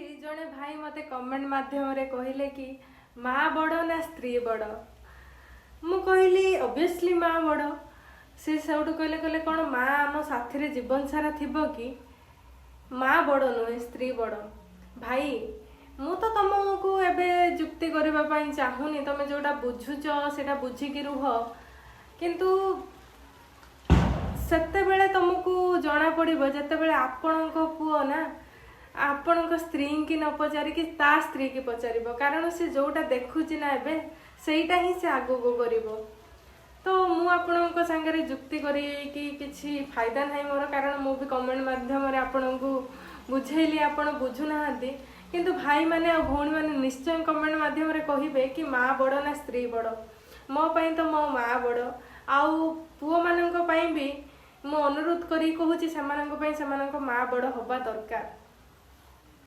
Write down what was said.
ଅଛି। ଜଣେ ଭାଇ ମୋତେ କମେଣ୍ଟ ମାଧ୍ୟମରେ କହିଲେ କି ମା ବଡ଼ ନା ସ୍ତ୍ରୀ ବଡ଼? ମୁଁ କହିଲି, ଅବଭିୟସଲି ମା ବଡ଼। ସେ ସେଇଠୁ କହିଲେ କ'ଣ ମା ଆମ ସାଥିରେ ଜୀବନ ସାରା ଥିବ କି? ମା ବଡ଼ ନୁହେଁ, ସ୍ତ୍ରୀ ବଡ଼। ଭାଇ, ମୁଁ ତ ତମକୁ ଏବେ ଯୁକ୍ତି କରିବା ପାଇଁ ଚାହୁଁନି। ତମେ ଯୋଉଟା ବୁଝୁଛ, ସେଇଟା ବୁଝିକି ରୁହ। କିନ୍ତୁ ସେତେବେଳେ ତମକୁ ଜଣା ପଡ଼ିବ, ଯେତେବେଳେ ଆପଣଙ୍କ ପୁଅ ନା ଆପଣଙ୍କ ସ୍ତ୍ରୀଙ୍କି ନ ପଚାରିକି ତା ସ୍ତ୍ରୀକି ପଚାରିବ। କାରଣ ସେ ଯୋଉଟା ଦେଖୁଛି ନା ଏବେ, ସେଇଟା ହିଁ ସେ ଆଗକୁ କରିବ। ତ ମୁଁ ଆପଣଙ୍କ ସାଙ୍ଗରେ ଯୁକ୍ତି କରିକି କିଛି ଫାଇଦା ନାହିଁ ମୋର, କାରଣ ମୁଁ ବି କମେଣ୍ଟ ମାଧ୍ୟମରେ ଆପଣଙ୍କୁ ବୁଝେଇଲି, ଆପଣ ବୁଝୁନାହାନ୍ତି। କିନ୍ତୁ ଭାଇମାନେ ଆଉ ଭଉଣୀମାନେ ନିଶ୍ଚୟ କମେଣ୍ଟ ମାଧ୍ୟମରେ କହିବେ କି ମା ବଡ଼ ନା ସ୍ତ୍ରୀ ବଡ଼? ମୋ ପାଇଁ ତ ମୋ ମା ବଡ଼। ଆଉ ପୁଅମାନଙ୍କ ପାଇଁ ବି ମୁଁ ଅନୁରୋଧ କରିକି କହୁଛି, ସେମାନଙ୍କ ପାଇଁ ସେମାନଙ୍କ ମା ବଡ଼ ହବା ଦରକାର।